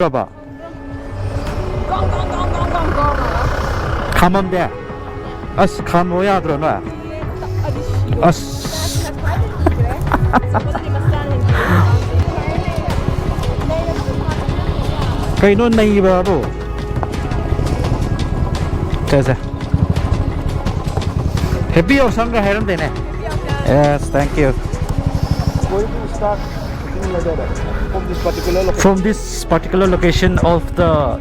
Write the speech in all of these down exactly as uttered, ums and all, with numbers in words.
ꯔꯕ? ꯈꯥꯝꯃꯝꯗꯦ? ꯑꯁ, ꯈꯥꯝꯃꯣ ꯌꯥꯗ꯭ꯔꯣ ꯅꯣꯏ? ꯑꯁ꯫ ꯀꯩꯅꯣ ꯅꯩꯕꯕꯨ? ꯁꯦ, ꯁꯦ꯫ Happy ꯌꯥꯎꯁꯪꯒ ꯍꯥꯏꯔꯝꯗꯦꯅꯦ꯫ Yes, thank you꯫ From this particular location of the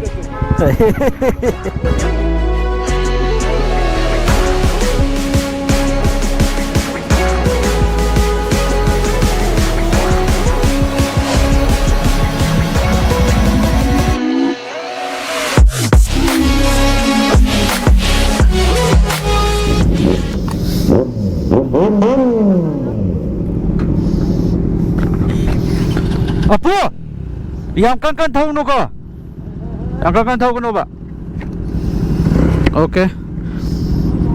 Apu! ꯌꯥꯝ ꯀꯟ ꯀꯟ ꯊꯧꯅꯨꯀꯣ꯫ ꯌꯥꯝ ꯀꯟ ꯀꯟ ꯊꯧꯒꯅꯣꯕ꯫ Okay.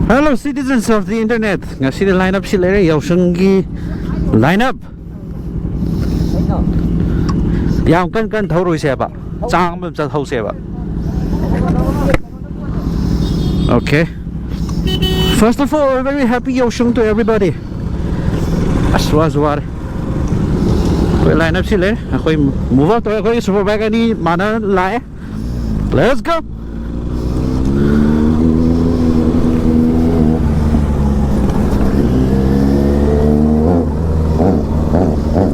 Hello, citizens of the internet. ꯉꯁꯤꯗꯤ line up ꯁꯤ ꯂꯩꯔꯦ, ꯌꯥꯎꯁꯪꯒꯤ line up꯫ ꯌꯥꯝ ꯀꯟ ꯀꯟ ꯊꯧꯔꯣꯏꯁꯦꯕ, ꯆꯥꯡ ꯑꯃ ꯆꯠꯍꯧꯁꯦꯕ꯫ Okay. First of all, a very happy Yaoshung to everybody. ꯑꯁ, ꯋꯥꯁꯨ ꯋꯥꯔꯦ꯫ ꯑꯩꯈꯣꯏ line up ꯁꯤ ꯂꯩꯔꯦ꯫ ꯑꯩꯈꯣꯏ move out ꯇꯧꯔꯦ꯫ ꯑꯩꯈꯣꯏ super bike ꯑꯅꯤ ꯃꯥꯟꯅ ꯂꯥꯛꯑꯦ꯫ Let's go!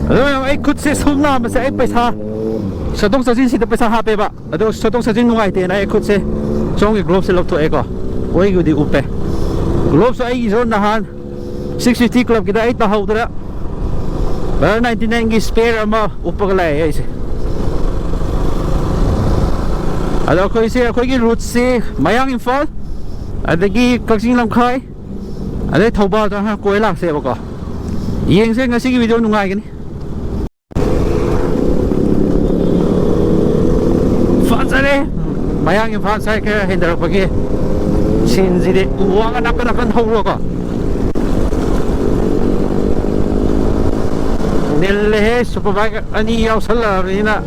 ꯑꯗꯣ ꯃꯌꯥꯝ, ꯑꯩ ꯈꯨꯠꯁꯦ ꯁꯨꯝ ꯅꯥꯕꯁꯦ ꯑꯩ ꯄꯩꯁꯥ ꯆꯠꯊꯣꯛ ꯆꯠꯁꯤꯟꯁꯤꯗ ꯄꯩꯁꯥ ꯍꯥꯞꯄꯦꯕ꯫ ꯑꯗꯣ ꯆꯠꯊꯣꯛ ꯆꯠꯁꯤꯟ ꯅꯨꯡꯉꯥꯏꯇꯦꯅ ꯑꯩ ꯈꯨꯠꯁꯦ ꯁꯣꯝꯒꯤ gloveꯁꯦ ꯂꯧꯊꯣꯛꯑꯦꯀꯣ꯫ ꯑꯣꯏꯒꯤꯕꯨꯗꯤ ꯎꯞꯄꯦ꯫ Gloveꯁꯨ ꯑꯩꯒꯤꯁꯨ ꯅꯍꯥꯟ six fifty clubꯀꯤꯗ ꯑꯩ ꯇꯧꯍꯧꯗꯅ Brother ninety nineꯒꯤ spare ꯑꯃ ꯎꯞꯄꯒ ꯂꯥꯛꯑꯦ ꯑꯩꯁꯦ꯫ ꯑꯗꯣ ꯑꯩꯈꯣꯏꯁꯦ, ꯑꯩꯈꯣꯏꯒꯤ routeꯁꯦ ꯃꯌꯥꯡ ꯏꯝꯐꯥꯜ, ꯑꯗꯒꯤ ꯀꯛꯆꯤꯡ ꯂꯝꯈꯥꯏ, ꯑꯗꯩ ꯊꯧꯕꯥꯜꯗ ꯉꯥꯏꯍꯥꯛ ꯀꯣꯏ ꯂꯥꯛꯁꯦꯕꯀꯣ꯫ ꯌꯦꯡꯁꯦ ꯉꯁꯤꯒꯤ video ꯅꯨꯡꯉꯥꯏꯒꯅꯤ꯫ ꯐꯖꯔꯦ꯫ ꯃꯌꯥꯡ ꯏꯝꯐꯥꯜ ꯁ꯭ꯋꯥꯏ ꯈꯔ ꯍꯦꯟꯊꯔꯛꯄꯒꯤ sceneꯁꯤꯗꯤ ꯎ ꯋꯥꯒ ꯅꯥꯀꯟ ꯅꯥꯀꯟ ꯍꯧꯕꯀꯣ꯫ ꯅꯤꯜꯂꯦꯍꯦ, super bike ꯑꯅꯤ ꯌꯥꯎꯁꯜꯂꯛꯑꯕꯅꯤꯅ꯫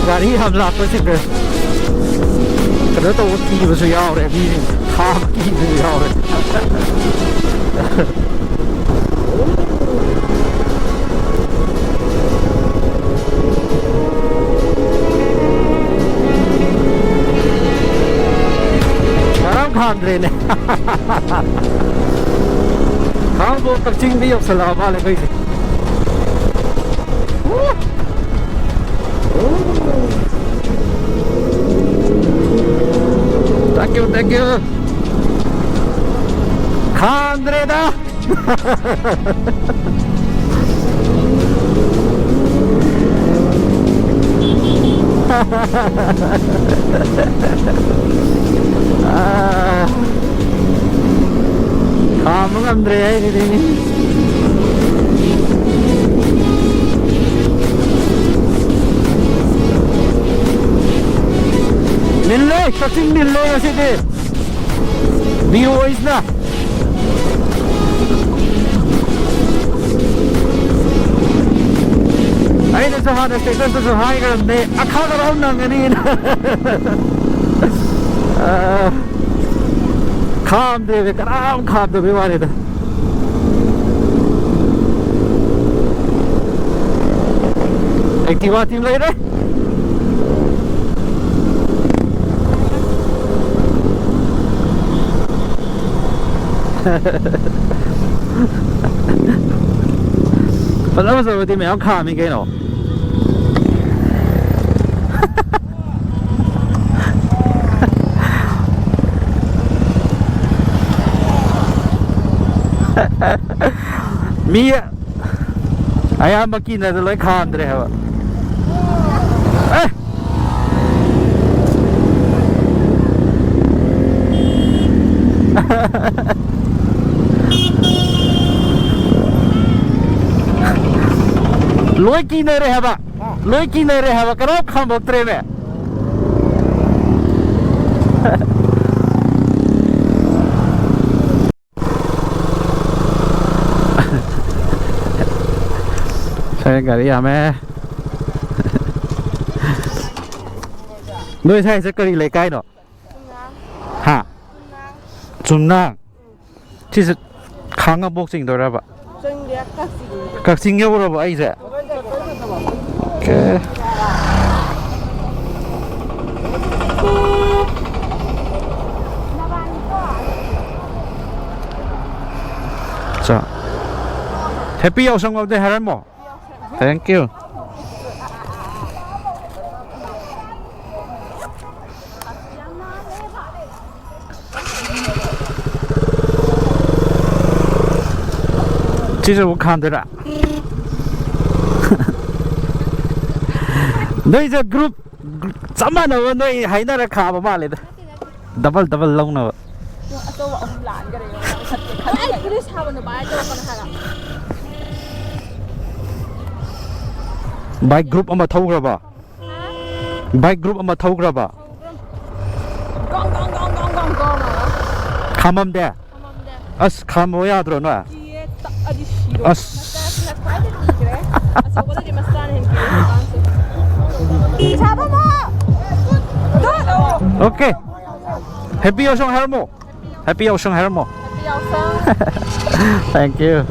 ꯒꯥꯔꯤ ꯌꯥꯝ ꯂꯥꯛꯄꯁꯤꯡꯗ ꯀꯩꯅꯣ ꯇꯧꯕ ꯀꯤꯕꯁꯨ ꯌꯥꯎꯔꯦ, ꯃꯤꯁꯤꯡ ꯊꯥꯕ ꯀꯤꯕꯁꯨ ꯌꯥꯎꯔꯦ꯫ ꯉꯔꯥꯡ ꯈꯥꯝꯗ꯭ꯔꯦꯅꯦ꯫ ꯈꯥꯝꯕꯨ ꯀꯛꯆꯤꯡꯗꯤ ꯌꯧꯁꯜꯂꯛꯑ ꯃꯥꯜꯂꯦ ꯑꯩꯈꯣꯏꯁꯦ꯫ Thank you, thank you. ꯈꯥꯝꯗ꯭ꯔꯦꯗ꯫ ꯑꯥ, ꯈꯥꯝꯕ ꯉꯝꯗ꯭ꯔꯦ ꯍꯥꯏꯁꯤꯗꯤ꯫ ꯅꯤꯜꯂꯦ, ꯀꯛꯆꯤꯡ ꯅꯤꯜꯂꯦ ꯉꯁꯤꯗꯤ꯫ ꯚꯤꯑꯣꯑꯦꯁꯅ꯫ ꯑꯩꯅꯁꯨ ꯍꯥꯟꯅ ꯁ꯭ꯇꯦꯇꯁꯇꯁꯨ ꯍꯥꯏꯈ꯭ꯔꯕꯅꯦ, ꯑꯈꯥ ꯈꯔ ꯅꯪꯒꯅꯤꯅ꯫ ꯑꯥ, ꯈꯥꯝꯗꯦꯃꯦ, ꯀꯅꯥꯝ ꯈꯥꯝꯗꯕꯩ ꯋꯥꯅꯤꯗ꯫ ꯑꯦꯛꯇꯤꯚꯥ ꯇꯤꯝ ꯂꯩꯔꯦ꯫ ꯐꯖ ꯐꯖꯕꯗꯤ ꯃꯌꯥꯝ ꯈꯥꯝꯃꯤ ꯀꯩꯅꯣ꯫ ꯃꯤ ꯑꯌꯥꯝꯕ ꯀꯤꯅꯗ ꯂꯣꯏ ꯈꯥꯝꯗ꯭ꯔꯦ ꯍꯥꯏꯕ꯫ ꯑꯦ! ꯂꯣꯏ ꯀꯤꯅꯔꯦ ꯍꯥꯏꯕ꯫ ꯂꯣꯏ ꯀꯤꯅꯔꯦ ꯍꯥꯏꯕ꯫ ꯀꯅꯥꯝ ꯈꯥꯝꯃꯛꯇ꯭ꯔꯦꯅꯦ꯫ ꯁꯥꯏ ꯒꯥꯔꯤ ꯌꯥꯝꯃꯦ꯫ ꯅꯣꯏ ꯁ꯭ꯋꯥꯏꯁꯦ ꯀꯔꯤ ꯂꯩꯀꯥꯏꯅꯣ? ꯍꯥ? ꯆꯨꯝꯅꯥꯡ꯫ ꯁꯤꯁꯦ ꯈꯥꯡꯉꯕꯣꯛ ꯆꯤꯡꯗꯣꯏꯔꯕ? ꯆꯪꯗꯦ, ꯀꯛꯆꯤꯡ꯫ ꯀꯛꯆꯤꯡ ꯌꯧꯔꯕꯣ ꯑꯩꯁꯦ? ꯑꯣꯀꯦ꯫ ꯆꯥ꯫ Happy ꯌꯥꯎꯁꯪ ꯑꯃꯗꯤ ꯍꯥꯏꯔꯝꯃꯣ꯫ Thank you꯫ ꯁꯤꯁꯨ ꯑꯃꯨꯛ ꯈꯥꯝꯗꯣꯏꯔꯥ? ꯅꯣꯏꯁꯦ group, group ꯆꯞ ꯃꯥꯟꯅꯕ ꯅꯣꯏ ꯍꯥꯏꯅꯔ ꯈꯥꯕ ꯃꯥꯜꯂꯦꯗ꯫ Double double ꯂꯧꯅꯕ꯫ ꯑꯆꯧꯕ ꯑꯍꯨꯝ ꯂꯥꯟꯈꯔꯦ꯫ ꯑꯩ police ꯁꯥꯕ ꯅꯨꯄꯥ ꯇꯧꯔꯛꯀꯅꯨ ꯍꯥꯏꯕ꯫ Bike group ꯑꯃ ꯊꯧꯈ꯭ꯔꯕ? Bike group ꯑꯃ ꯊꯧꯈ꯭ꯔꯕ? ꯒꯣꯡ, ꯒꯣꯡ, ꯒꯣꯡ, ꯒꯣꯡ, ꯒꯣꯡ, ꯒꯣꯡ ꯑꯅ꯫ ꯈꯥꯝꯃꯝꯗꯦ? ꯈꯥꯝꯃꯝꯗꯦ꯫ ꯑꯁ, ꯈꯥꯝꯃꯣ ꯌꯥꯗ꯭ꯔꯣ ꯅꯣꯏ? ꯀꯤꯌꯦ, ꯇꯛꯑꯗꯤ ꯁꯤꯔꯣ꯫ ꯑꯁ꯫ ꯃꯆꯥꯁꯤꯅ ꯈ꯭ꯋꯥꯏꯗꯒꯤ ꯀꯤꯈ꯭ꯔꯦ꯫ ꯑꯆꯧꯕꯗꯗꯤ ꯃꯆꯥꯅ ꯍꯦꯟꯅ ꯀꯤꯔꯦ ꯍꯧꯖꯤꯛꯀꯥꯟꯁꯦ꯫ ꯏꯁꯥ ꯐꯝꯃꯣ! ꯗꯣ! Okay꯫ Happy ꯌꯥꯎꯁꯪ ꯍꯥꯏꯔꯝꯃꯣ꯫ Happy ꯌꯥꯎꯁꯪ ꯍꯥꯏꯔꯝꯃꯣ꯫ Happy ꯌꯥꯎꯁꯪ꯫ Thank you꯫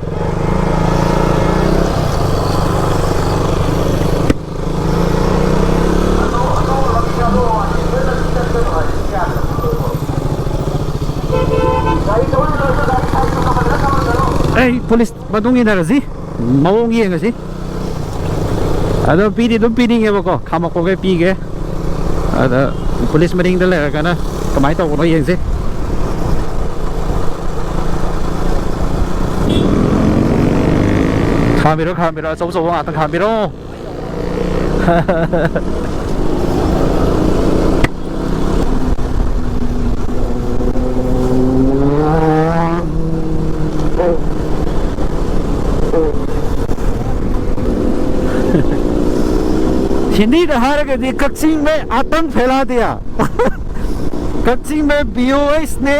ꯑꯩ police ꯃꯇꯨꯡ ꯏꯟꯅꯔꯁꯤ, ꯃꯑꯣꯡ ꯌꯦꯡꯉꯁꯤ꯫ ꯑꯗꯣ ꯄꯤꯗꯤ ꯑꯗꯨꯝ ꯄꯤꯅꯤꯡꯉꯦꯕꯀꯣ, ꯈꯥꯝꯃꯛꯄꯈꯩ ꯄꯤꯒꯦ꯫ ꯑꯗ police ꯃꯅꯤꯡꯗ ꯂꯩꯔꯒꯅ ꯀꯃꯥꯏꯅ ꯇꯧꯕꯅꯣ ꯌꯦꯡꯁꯤ꯫ ꯈꯥꯝꯕꯤꯔꯣ, ꯈꯥꯝꯕꯤꯔꯣ, ꯑꯆꯧ ꯑꯆꯧꯕ ꯉꯥꯛꯇ ꯈꯥꯝꯕꯤꯔꯣ꯫ ꯍꯤꯟꯗꯤꯗ ꯍꯥꯏꯔꯒꯗꯤ ꯀꯛꯆꯤꯡ ꯃꯦ ꯑꯇꯪ ꯐꯦꯂꯥ ꯗꯤꯌꯥ꯫ ꯀꯛꯆꯤꯡ ꯃꯦ ꯕꯤ ꯑꯣ ꯑꯦꯁ ꯅꯦ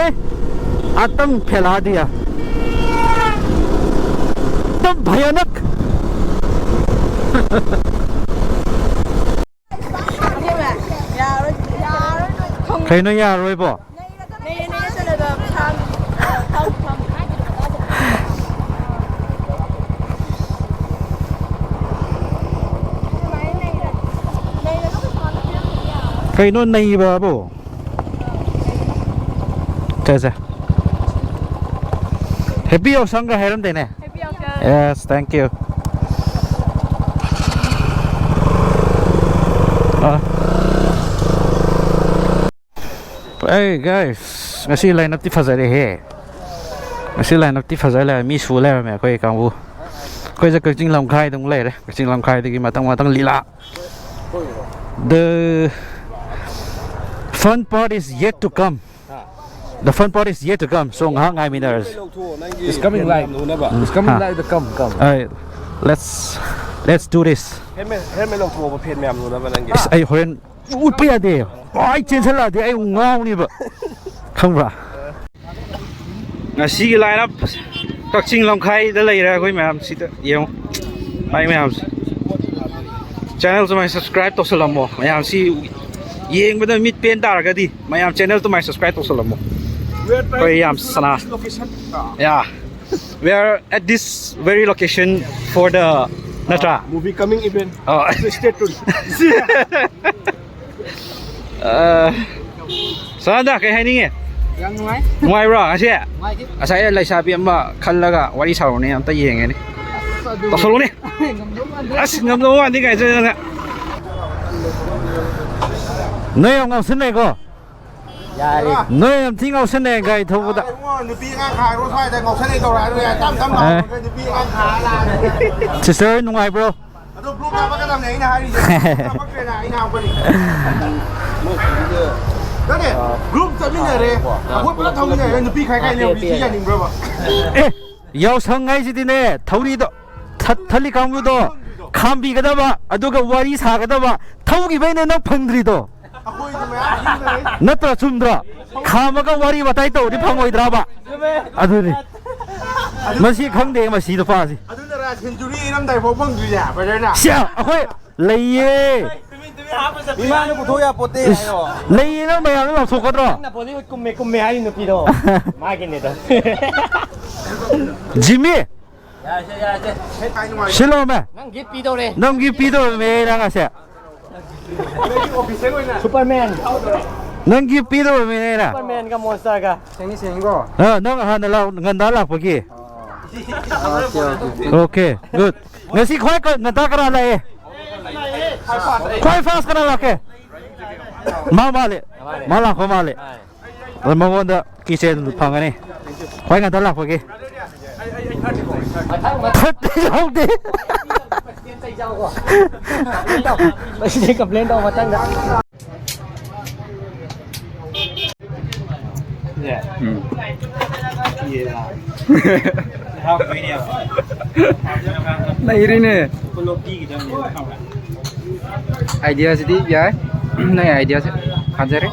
ꯑꯇꯪ ꯐꯦꯂꯥ ꯗꯤꯌꯥ꯫ ꯑꯦꯛꯗꯝ ꯚꯌꯥꯅꯛ꯫ ꯀꯩꯅꯣ ꯌꯥꯔꯣꯏꯕꯣ? ꯀꯩꯅꯣ ꯅꯩꯕꯕꯨ? ꯁꯦ, ꯁꯦ꯫ Happy ꯌꯥꯎꯁꯪꯒ ꯍꯥꯏꯔꯝꯗꯦꯅꯦ꯫ Happy ꯌꯥꯎꯁꯪ꯫ Yes, thank you. Ah. Hey guys, ꯉꯁꯤ line-up ꯇꯤ ꯐꯖꯔꯦꯍꯦ꯫ ꯉꯁꯤ line-up ꯇꯤ ꯐꯖ ꯂꯩꯔꯝꯃꯦ, ꯃꯤ ꯁꯨ ꯂꯩꯔꯝꯃꯦ ꯑꯩꯈꯣꯏ ꯀꯥꯡꯕꯨ꯫ ꯑꯩꯈꯣꯏꯁꯦ ꯀꯛꯆꯤꯡ ꯂꯝꯈꯥꯏꯗ ꯑꯃꯨꯛ ꯂꯩꯔꯦ꯫ ꯀꯛꯆꯤꯡ ꯂꯝꯈꯥꯏꯗꯒꯤ ꯃꯊꯪ ꯃꯊꯪ ꯂꯤꯂꯥ꯫ The fun part is yet to come. The fun part is yet to come. So ꯉꯥꯏꯍꯥꯛ ꯉꯥꯏꯃꯤꯟꯅꯔꯁꯤ꯫ It's coming live. It's coming live. Come, come. Alright, let's let's do this. Helmet, helmet ꯂꯧꯊꯣꯛꯑꯣꯕ, fan ꯃꯌꯥꯝ ꯎꯅꯕ ꯅꯪꯒꯤ꯫ ꯑꯁ, ꯑꯩ ꯍꯣꯔꯦꯟ ꯎꯠꯄ ꯌꯥꯗꯦ꯫ ꯑꯩ ꯆꯦꯟꯁꯤꯜꯂꯛꯑꯗꯤ ꯑꯩ ꯉꯥꯎꯅꯤꯕ꯫ ꯈꯪꯕ꯭ꯔꯥ? ꯉꯁꯤꯒꯤ line-up ꯀꯛꯆꯤꯡ ꯂꯝꯈꯥꯏꯗ ꯂꯩꯔꯦ ꯑꯩꯈꯣꯏ ꯃꯌꯥꯝꯁꯤꯗ ꯌꯦꯡꯉꯣ꯫ ꯃꯥꯏ ꯃꯌꯥꯝꯁꯦ꯫ Channel ꯁꯨꯃꯥꯏꯅ subscribe ꯇꯧꯁꯜꯂꯝꯃꯣ꯫ ꯃꯌꯥꯝꯁꯤ ꯌꯦꯡꯕꯗ ꯃꯤꯠ ꯄꯦꯟ ꯇꯥꯔꯒꯗꯤ ꯃꯌꯥꯝ channel ꯁꯨꯃꯥꯏꯅ subscribe ꯇꯧꯁꯜꯂꯝꯃꯣ꯫ ꯑꯩꯈꯣꯏ ꯌꯥꯝ ꯁꯅꯥ꯫ Yeah. We are at this very location for the, ꯅꯠꯇ꯭ꯔꯥ? Movie coming event. ꯑꯣ꯫ So stay tuned. ꯑ, ꯁꯅꯥꯗ, ꯀꯩ ꯍꯥꯏꯅꯤꯡꯉꯤ? ꯌꯥꯝ ꯅꯨꯡꯉꯥꯏ꯫ ꯅꯨꯡꯉꯥꯏꯕ꯭ꯔꯣ ꯉꯁꯤ? ꯅꯨꯡꯉꯥꯏꯈꯤ꯫ ꯉꯁꯥꯏ ꯂꯩꯁꯥꯕꯤ ꯑꯃ ꯈꯜꯂꯒ ꯋꯥꯔꯤ ꯁꯥꯔꯨꯅꯦ, ꯑꯝꯇ ꯌꯦꯡꯒꯦꯅꯦ꯫ ꯑꯁ, ꯑꯗꯨ ꯇꯧꯁꯜꯂꯨꯅꯦ꯫ ꯉꯝꯗꯧ ꯃꯥꯟꯗꯦ꯫ ꯑꯁ, ꯉꯝꯗꯧ ꯃꯥꯟꯗꯦ ꯀꯥꯏ ꯆꯠꯂꯒ꯫ ꯅꯣꯏ ꯌꯥꯝ ꯉꯥꯎꯁꯤꯟꯅꯩꯀꯣ? ꯌꯥꯔꯦ꯫ ꯅꯣꯏ ꯌꯥꯝ ꯊꯤ ꯉꯥꯎꯁꯟꯅꯩ ꯒꯥꯔꯤ ꯊꯧꯕꯗ꯫ ꯏꯕꯨꯡꯉꯣ, ꯅꯨꯄꯤ ꯑꯉꯥꯡ ꯈꯥꯏꯔꯣ ꯁ꯭ꯋꯥꯏꯗ ꯉꯥꯎꯁꯟꯅꯩ ꯇꯧꯔꯛꯑꯅꯨ ꯌꯥꯔꯦ꯫ ꯇꯞ ꯇꯞ ꯑꯦ꯫ ꯂꯥꯎꯔꯒ ꯅꯨꯄꯤ ꯑꯉꯥꯡ ꯈꯥꯔ ꯂꯥꯛꯑꯅꯤ꯫ Sister ꯍꯣꯏ ꯅꯨꯡꯉꯥꯏꯕ꯭ꯔꯣ? ꯑꯗꯣ vlog ꯀꯥꯞꯄꯛꯀꯗꯕꯅꯦ ꯑꯩꯅ ꯍꯥꯏꯔꯤꯁꯦ꯫ ꯀꯥꯞꯄꯛꯇ꯭ꯔꯦꯅ ꯑꯩꯅ ꯍꯥꯞꯄꯅꯤ꯫ ꯅꯠꯇꯦ, group ꯆꯠꯃꯤꯟꯅꯔꯦ꯫ ꯑꯩꯈꯣꯏ ꯄꯨꯂꯞ ꯊꯧꯃꯤꯟꯅꯔꯦ꯫ ꯅꯨꯄꯤ ꯈꯥꯏ ꯈꯥꯏ ꯂꯩꯍꯧꯔꯤ꯫ ꯁꯤ ꯌꯥꯅꯤꯡꯕ꯭ꯔꯕ? ꯑꯦ, ꯌꯥꯎꯁꯪ ꯍꯥꯏꯁꯤꯗꯤꯅꯦ, ꯊꯧꯔꯤꯗꯣ, ꯊ-, ꯊꯠꯂꯤ ꯀꯥꯡꯕꯨꯗꯣ ꯈꯥꯝꯕꯤꯒꯗꯕ, ꯑꯗꯨꯒ ꯋꯥꯔꯤ ꯁꯥꯒꯗꯕ, ꯊꯧꯈꯤꯕꯩꯅꯦ ꯅꯪ ꯐꯪꯗ꯭ꯔꯤꯗꯣ꯫ ꯑꯩꯈꯣꯏꯁꯨ ꯃꯌꯥꯝ ꯌꯨꯝꯗ ꯂꯩ꯫ ꯅꯠꯇ꯭ꯔꯣ, ꯆꯨꯝꯗ꯭ꯔꯣ? ꯈꯥꯝꯃꯒ ꯋꯥꯔꯤ ꯋꯥꯇꯥꯏ ꯇꯧꯔꯗꯤ ꯐꯪꯉꯣꯏꯗ꯭ꯔꯕ? ꯑꯗꯨꯅꯤ꯫ ꯃꯁꯤ ꯈꯪꯗꯦ, ꯃꯁꯤ ꯅꯨꯄꯥꯁꯤ꯫ ꯑꯗꯨꯅꯔ century ꯏꯔꯝꯗꯥꯏꯐꯥꯎ ꯐꯪꯗ꯭ꯔꯤꯁꯦ, brotherꯅ? ꯁꯤ ꯑꯩꯈꯣꯏ ꯂꯩꯌꯦ꯫ ꯃꯤꯃꯥꯡꯗ ꯄꯨꯊꯣꯛ ꯌꯥꯄꯣꯠꯇꯦ ꯏꯁ, ꯍꯥꯏꯌꯣ꯫ ꯂꯩꯌꯦ, ꯅꯪ ꯃꯌꯥꯝꯗꯣ ꯂꯥꯎꯊꯣꯛꯀꯗ꯭ꯔꯣ? ꯅꯪꯅ Bollywood ꯀꯨꯝꯃꯦ, ꯀꯨꯝꯃꯦ ꯍꯥꯏꯔꯤ ꯅꯨꯄꯤꯗꯣ꯫ ꯃꯥꯒꯤꯅꯦꯗꯣ꯫ ꯖꯤꯃꯤ! ꯌꯥꯔꯦꯁꯦ, ꯌꯥꯔꯦꯁꯦ꯫ ꯁꯤꯂꯣꯃꯦ! ꯅꯪ gift ꯄꯤꯗꯧꯔꯦ꯫ ꯅꯪ gift ꯄꯤꯗꯧꯔꯃꯦ, ꯅꯪ ꯑꯁꯦ꯫ Superman꯫ ꯅꯪ gift ꯄꯤꯗꯧꯔꯃꯦ, ꯅꯪ꯫ Supermanꯒ Monsterꯒ꯫ ꯁꯦꯡꯉꯤ, ꯁꯦꯡꯉꯤꯀꯣ? ꯑ, ꯅꯪ ꯍꯥꯟꯅ ꯂꯥꯛ-, ꯉꯟꯇꯥ ꯂꯥꯛꯄꯒꯤ꯫ Okay, okay. Okay, good. ꯉꯁꯤ ꯈ꯭ꯋꯥꯏ ꯀ-, ꯉꯟꯇꯥ ꯀꯅꯥ ꯂꯥꯛꯑꯦ? ꯈ꯭ꯋꯥꯏ fast ꯀꯅꯥ ꯂꯥꯛꯀꯦ? ꯃꯥ ꯃꯥꯜꯂꯦ꯫ ꯃꯥ ꯂꯥꯛꯄ ꯃꯥꯜꯂꯦ꯫ ꯑꯗꯣ ꯃꯉꯣꯟꯗ keychain ꯐꯪꯒꯅꯤ꯫ ꯈ꯭ꯋꯥꯏ ꯉꯟꯇꯥ ꯂꯥꯛꯄꯒꯤ꯫ ꯃꯊꯪ, ꯃꯊꯪ꯫ Thirty ꯂꯧꯗꯦ꯫ Complain ꯇꯧ꯫ ꯃꯁꯤꯗꯤ complain ꯇꯧ ꯃꯊꯪꯗ꯫ ꯎꯝ꯫ ꯅꯩꯔꯤꯅꯦ꯫ Ideaꯁꯤꯗꯤ ꯌꯥꯏ꯫ ꯅꯪ ideaꯁꯦ ꯐꯖꯔꯦ꯫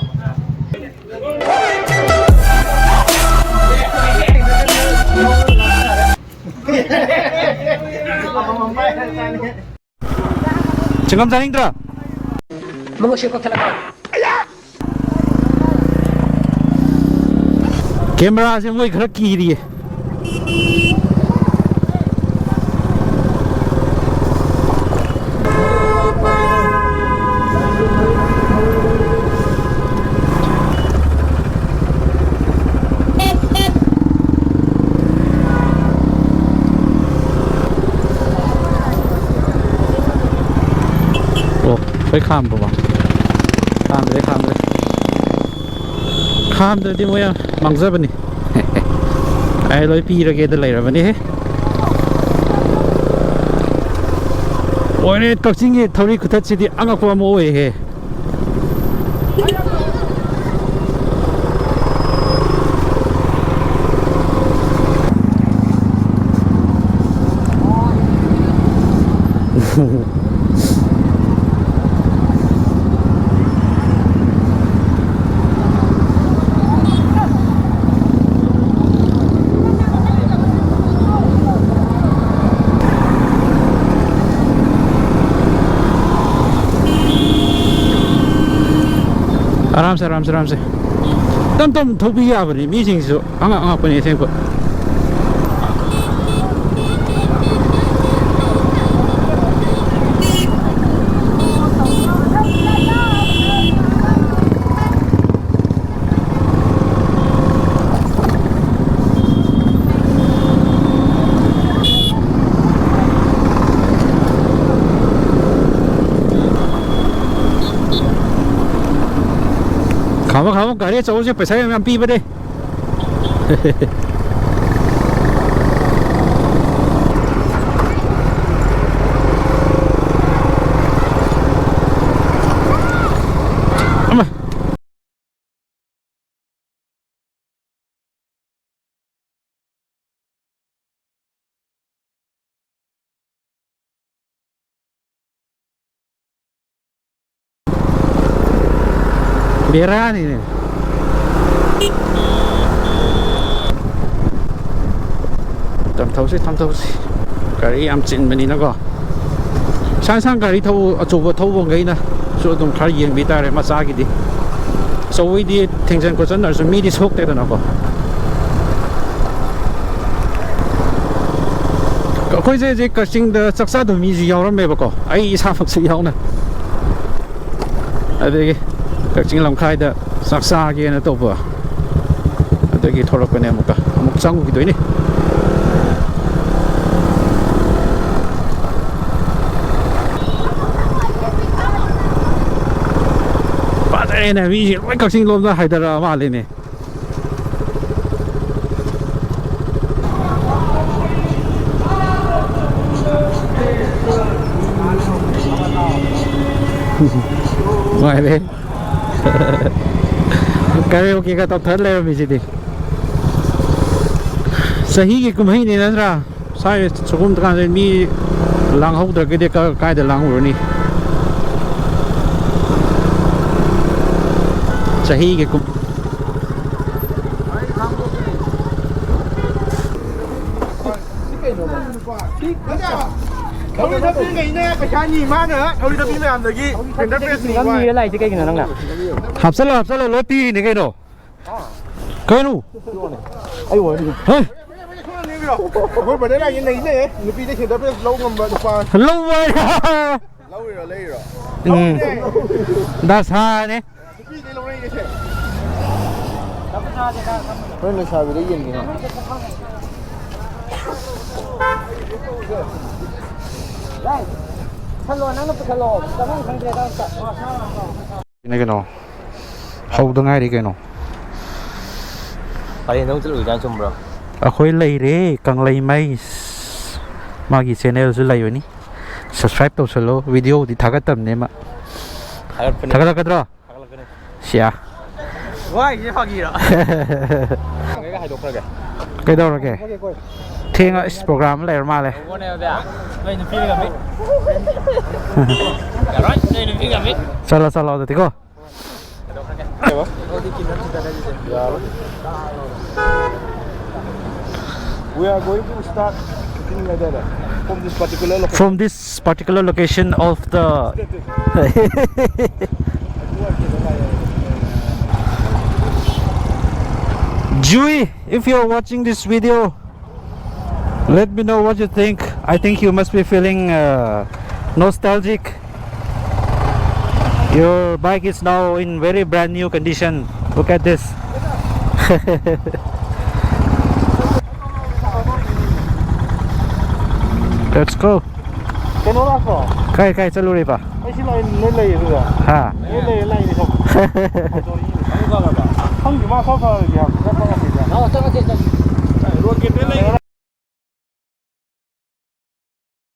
ꯆꯤꯡꯒꯝ ꯆꯥꯅꯤꯡꯗ꯭ꯔꯣ? ꯃꯉꯛꯁꯦ ꯀꯛꯊꯠꯂꯒ꯫ Cameraꯁꯦ ꯃꯣꯏ ꯈꯔ ꯀꯤꯔꯤꯌꯦ꯫ ꯑꯣ, ꯑꯩꯈꯣꯏ ꯈꯥꯝꯕꯕꯣ? ꯈꯥꯝꯗ꯭ꯔꯦ, ꯈꯥꯝꯗ꯭ꯔꯦ꯫ ꯐꯥꯝꯗꯗꯤ ꯃꯣꯏ ꯌꯥꯝ ꯃꯥꯡꯖꯕꯅꯤ꯫ ꯑꯩ ꯂꯣꯏ ꯄꯤꯔꯒꯦꯗ ꯂꯩꯔꯕꯅꯤꯍꯦ꯫ ꯑꯣꯏꯔꯦ, ꯀꯛꯆꯤꯡꯒꯤ ꯊꯧꯔꯤ ꯈꯨꯊꯠꯁꯤꯗꯤ ꯑꯉꯛꯄ ꯑꯃ ꯑꯣꯏꯍꯦ꯫ ꯑꯔꯥꯝꯁꯦ, ꯑꯔꯥꯝꯁꯦ, ꯑꯔꯥꯝꯁꯦ꯫ ꯇꯞ ꯇꯞꯅ ꯊꯧꯕꯤ ꯌꯥꯕꯅꯤ ꯃꯤꯁꯤꯡꯁꯤꯁꯨ꯫ ꯑꯉꯛ ꯑꯉꯛꯄꯅꯤ ꯑꯁꯦꯡꯕ꯫ ꯈꯥꯝꯃꯣ, ꯈꯥꯝꯃꯣ, ꯒꯥꯔꯤ ꯑꯆꯧꯕꯁꯦ ꯄꯩꯁꯥ ꯌꯥꯝ ꯌꯥꯝ ꯄꯤꯕꯅꯦ꯫ ꯑꯃ꯫ ꯕꯦꯔꯥꯅꯤꯅꯦ꯫ ꯇꯝꯊꯧꯁꯤ, ꯇꯝꯊꯧꯁꯤ꯫ ꯒꯥꯔꯤ ꯌꯥꯝ ꯆꯤꯟꯕꯅꯤꯅꯀꯣ꯫ ꯏꯁꯥ ꯏꯁꯥꯅ ꯒꯥꯔꯤ ꯊꯧ-, ꯑꯆꯧꯕ ꯊꯧꯕꯈꯩꯅꯁꯨ ꯑꯗꯨꯝ ꯈꯔ ꯌꯦꯡꯕꯤ ꯇꯥꯔꯦ, ꯃꯆꯥꯒꯤꯗꯤ꯫ ꯑꯆꯧꯕꯩꯗꯤ ꯊꯦꯡꯖꯟ ꯈꯣꯠꯆꯟꯅꯔꯁꯨ ꯃꯤꯗꯤ ꯁꯣꯛꯇꯦꯗꯅꯀꯣ꯫ ꯑꯩꯈꯣꯏꯁꯦ ꯍꯧꯖꯤꯛ ꯀꯛꯆꯤꯡꯗ ꯆꯥꯛ ꯆꯥꯗꯕ ꯃꯤꯁꯨ ꯌꯥꯎꯔꯝꯃꯦꯕꯀꯣ, ꯑꯩ ꯏꯁꯥꯃꯛꯁꯨ ꯌꯥꯎꯅ꯫ ꯑꯗꯒꯤ ꯀꯛꯆꯤꯡ ꯂꯝꯈꯥꯏꯗ ꯆꯥꯛ ꯆꯥꯒꯦꯅ ꯇꯧꯕ, ꯑꯗꯒꯤ ꯊꯣꯛꯂꯛꯄꯅꯦ꯫ ꯑꯃꯨꯛꯀ ꯑꯃꯨꯛ ꯆꯪꯉꯨꯈꯤꯗꯣꯏꯅꯤ꯫ ꯐꯖꯔꯦ, ꯑꯩꯅ ꯃꯤꯁꯦ ꯂꯣꯏ ꯀꯛꯆꯤꯡ ꯂꯣꯝꯗ ꯍꯥꯏꯗꯔꯛꯑ ꯃꯥꯜꯂꯦꯅꯦ꯫ ꯅꯨꯡꯉꯥꯏꯔꯦ꯫ ꯀꯔꯦꯑꯣꯀꯦꯒ ꯇꯧꯊꯔ ꯂꯩꯔꯝꯃꯤꯁꯤꯗꯤ꯫ ꯆꯍꯤꯒꯤ ꯀꯨꯝꯍꯩꯅꯦ ꯅꯠꯇ꯭ꯔꯥ? ꯁ꯭ꯋꯥꯏ ꯁꯨꯒꯨꯝ ꯀꯥꯟꯗ ꯃꯤ ꯂꯥꯡꯍꯧꯗ꯭ꯔꯒꯗꯤ ꯀ-, ꯀꯥꯏꯗ ꯂꯥꯡꯉꯨꯔꯅꯤ? ꯆꯍꯤꯒꯤ ꯀꯨꯝ- ꯊꯧꯔꯤ ꯊꯛꯄꯤꯈꯩꯅ ꯄꯩꯁꯥ ꯅꯤ, ꯃꯥꯅ ꯊꯧꯔꯤ ꯊꯛꯄꯤ ꯃꯌꯥꯝꯗꯒꯤ ꯐꯤꯡꯒꯔ ꯄ꯭ꯔꯦꯁ ꯅꯤ꯫ ꯅꯝꯃꯤꯔ ꯂꯥꯛꯏꯁꯦ ꯀꯩꯒꯤꯅꯣ ꯅꯪꯅ? ꯍꯥꯞꯆꯜꯂꯣ, ꯍꯥꯞꯆꯜꯂꯣ, ꯂꯣꯏ ꯄꯤꯔꯤꯅꯦ ꯀꯩꯅꯣ꯫ ꯀꯩꯅꯣ? ꯑꯩ ꯋꯥꯔꯤ꯫ ꯍꯦ? ꯑꯩꯈꯣꯏ ꯕ꯭ꯔꯗꯔ ꯂꯥꯛꯏ ꯂꯩꯅꯦ, ꯅꯨꯄꯤꯗ ꯐꯤꯡꯒꯔ ꯄ꯭ꯔꯦꯁ ꯂꯧ ꯉꯝꯕ ꯅꯨꯄꯥ꯫ ꯂꯧꯕ ꯍꯥꯏꯔ? ꯂꯧꯔꯤꯔꯣ, ꯂꯩꯔꯤꯔꯣ? ꯎꯝ꯫ ꯗꯁꯥꯅꯦ꯫ ꯅꯨꯄꯤꯗꯩ ꯂꯧꯔꯛꯏꯅꯦ ꯁꯦ꯫ ꯍꯣꯔꯦꯟ ꯂꯩꯁꯥꯕꯤꯗ ꯌꯦꯡꯒꯦꯅꯦ꯫ ꯄꯨꯁꯜꯂꯣ, ꯅꯪꯅ ꯄꯨꯁꯜꯂꯣ꯫ ꯆꯪꯐꯝ ꯈꯪꯗ꯭ꯔꯦꯗ ꯑꯝꯇ꯫ ꯀꯩꯅꯣ, ꯀꯩꯅꯣ? ꯍꯧꯗ ꯉꯥꯏꯔꯤ ꯀꯩꯅꯣ꯫ ꯄꯔꯦꯡꯗ ꯑꯃꯨꯛ ꯆꯠꯂꯨꯏꯗꯥꯅ ꯆꯨꯝꯕ꯭ꯔꯣ? ꯑꯩꯈꯣꯏ ꯂꯩꯔꯦ ꯀꯪꯂꯩꯃꯩ꯫ ꯃꯥꯒꯤ ꯆꯦꯅꯦꯜꯁꯨ ꯂꯩꯕꯅꯤ꯫ ꯁꯕꯁꯀ꯭ꯔꯥꯏꯕ ꯇꯧꯁꯜꯂꯣ꯫ ꯚꯤꯗꯤꯑꯣꯗꯤ ꯊꯥꯒꯠꯇꯕꯅꯦ ꯃꯥ꯫ ꯊꯥꯒꯠꯄꯅꯦ꯫ ꯊꯥꯒꯠꯂꯛꯀꯗ꯭ꯔꯣ? ꯊꯥꯒꯠꯂꯛꯀꯅꯤ꯫ ꯁꯤꯌꯥ꯫ ꯋꯥꯏꯁꯦ ꯐꯥꯒꯤꯔꯣ? ꯍꯥꯏꯗꯣꯛꯈ꯭ꯔꯒꯦ꯫ ꯀꯩꯗꯧꯔꯒꯦ? ꯊꯦꯡꯉ ꯏꯁ ꯄ꯭ꯔꯣꯒ꯭ꯔꯥꯝ ꯑꯃ ꯂꯩꯔ ꯃꯥꯜꯂꯦ꯫ ꯅꯣꯏ ꯅꯨꯄꯤꯅ ꯉꯝꯃꯤ꯫ ꯌꯥꯔꯣꯏ, ꯅꯣꯏ ꯅꯨꯄꯤ ꯉꯝꯃꯤ꯫ ꯆꯠꯂꯣ, ꯆꯠꯂꯣ ꯑꯗꯨꯗꯤꯀꯣ꯫ ꯀꯩꯕ? ꯌꯥꯔꯣꯏ꯫ We are going to start shooting ꯍꯥꯏꯇꯥꯔꯦ, from this particular location. From this particular location of the Jui, if you are watching this video, let me know what you think. I think you must be feeling uh, nostalgic. Your bike is now in very brand new condition. Look at this. Let's go. ꯀꯩꯅꯣ ꯂꯥꯛꯄ꯭ꯔꯣ? ꯀꯥꯏ ꯀꯥꯏ ꯆꯠꯂꯨꯔꯤꯕ? ꯑꯩ ꯁꯤ ꯂꯥꯛꯏ, ꯅꯣꯏ ꯂꯩꯌꯦ ꯑꯗꯨꯗ꯫ ꯍꯥ? ꯅꯣꯏ ꯂꯩꯌꯦ, ꯂꯥꯛꯏꯅꯦ ꯁꯨꯝ꯫ ꯈꯪꯗꯦ, ꯃꯥ ꯈꯔ ꯐꯔꯗꯤ ꯍꯥꯏꯕ, ꯆꯠꯄ ꯉꯝꯃꯤꯗ꯫ ꯂꯥꯛꯑꯣ, ꯆꯠꯂꯁꯦ, ꯆꯠꯂꯁꯦ꯫ ꯔꯣꯗꯀꯤ ꯂꯩ꯫